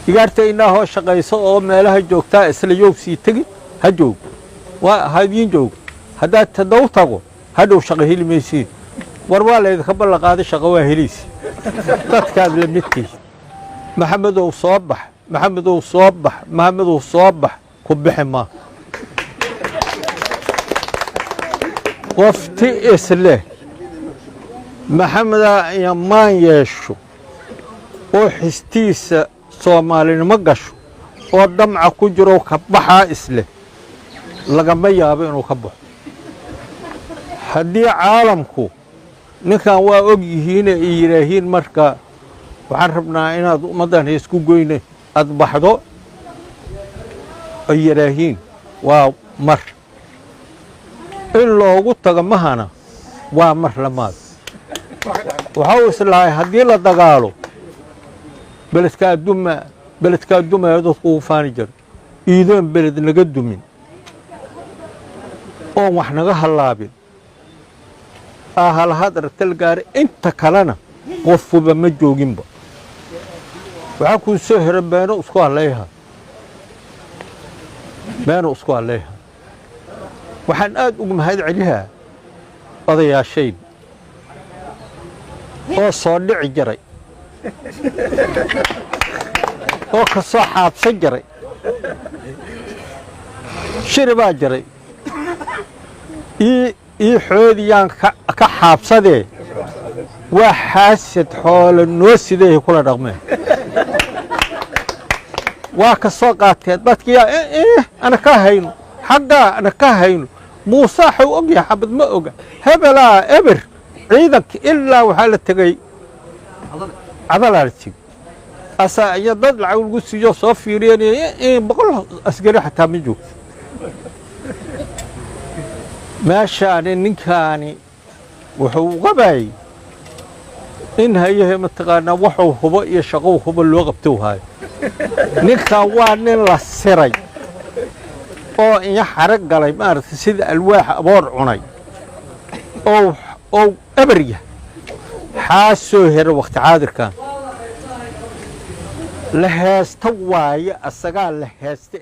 Igaarta inaahoo shaqayso oo meelaha joogtaa isla yoogsii tegi ha joog, waa ha idiin joog. Haddaad tadaw tago, hadhow shaqo heli maysiin. War waa laydinka ballan qaaday, shaqo waa helaysi, dadkaad la midtihi. Maxamedow soo bax, Maxamedow soo bax, Maxamedow soo bax, ku bixi maa. Qofti isleh Maxamedaa iyomaan yeesho oo xistiisa Soomaalinimo gasho oo damca ku jiro ka baxaa isleh, lagama yaabo inuu ka baxo. Haddii caalamku ninkan waa og yihiine ay yidhaahiin, marka waxaan rabnaa inaad ummaddan isku goyne aad baxdo, ay yidhaahiin, waa mar in loogu tago mahana, waa mar lamaad. Waxau islahay haddii la dagaalo beledkaa duma, beledkaa dumaya, dadku ugu faani jiro iidoon beled naga dumin oon wax naga hallaabin ahalahad aragta gaari, inta kalena qofuba ma jooginba. Waxaa kuu soo hera beeno isku hallayha, beeno isku hallayha. Waxaan aad ugu mahad celihaa odayaashayn oo soo dhici jiray oo ka soo xaabsan jiray. Shiri baa jiray ii xoodiyaan ka xaabsadee, waa xaasad xoolo noo sideehay kula dhaqmeen, waa ka soo qaateen dadkiyaa ana ka hayno xaggaa, ana ka hayno. Muuse xaw og yahay, xabad ma oga. Hebelaa eber ciidanka ilaa waxaa la tegey Cadalaa la tegey, asaa iyo dad lacag lagu siiyo soo fiiriyeen, 100 askari xataa ma joogto meeshaani. Ninkaani wuxuu qabayay in hayahe mataqaanaa waxuu hubo iyo shaqou hubo loo qabtou haayo. Ninkan waa nin la siray oo iyo xarag galay, maaragtay, sida alwaax aboor cunay oo eberya xaa soo hera. Wakhti xaadirkan la heesta waaye, asagaa la heeste.